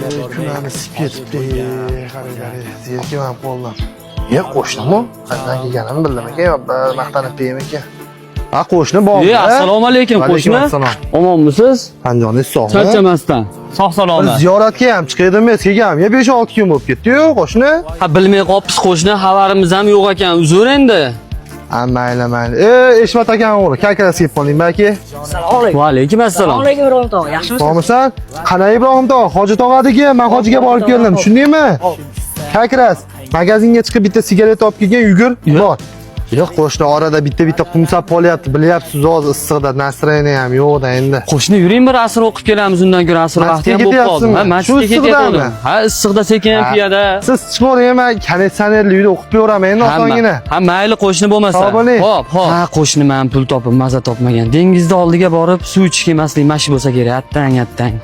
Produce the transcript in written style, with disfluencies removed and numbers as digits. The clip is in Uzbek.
Kunlarni isib ketibdi. Qarang, qarang, zerikib ham qoldim. Ye, qo'shnimi? Qayerdan kelganimni bildim ekan, yo bir maqtanib ekan. Ha, qo'shni bormi? E, assalomu alaykum Alaykum qo'shni. assalom. Omonmisiz? Andijoningiz sog'mi? Charchamasdan. Sog' Bir salomat. ziyoratga ham chiqaydim, kelganim. Ya 5-6 kun bo'lib ketdi-yu, qo'shni. Ha, bilmay qolibmiz qo'shni, xabarimiz ham yo'q ekan. Uzr endi. Ha, mayli, mayli. E, Eshmat akam o'g'li, kalkalasi kelib qolding balki. Assalomu alaykum. Va alaykum assalom. Assalomu alaykum, Ibrohim tog'a. Yaxshimisiz? Bormisan? Qanday, Ibrohim tog'a? Hoji tog'adiki, men hojiga borib keldim, tushundingmi? Kakras, magazinga chiqib bitta sigaret olib kelgan, yugur, bor. Yo'q, qo'shni, orada bitta-bitta qumsab qolyapti, bilyapsiz, hozir issiqda настроение ham yo'qda endi. Qo'shni, yuring, bir asr o'qib kelamiz, undan ko'ra asr vaqti ham bo'lib qoldi. Masjidga Ha, ketyapsizmi? masjidga Shu issiqdami? ketyaptim. Ha, issiqda sekin Ha. piyoda. Siz chiqavering, men konditsionerli uyda o'qib beraman endi osongina. Ha, mayli qo'shni bo'lmasa. Sog' bo'ling. Hop, hop. Ha, qo'shni, man pul topib maza topmagan. Dengizni oldiga borib suv ichish kelmaslik mashi bo'lsa kerak. Attang, attang.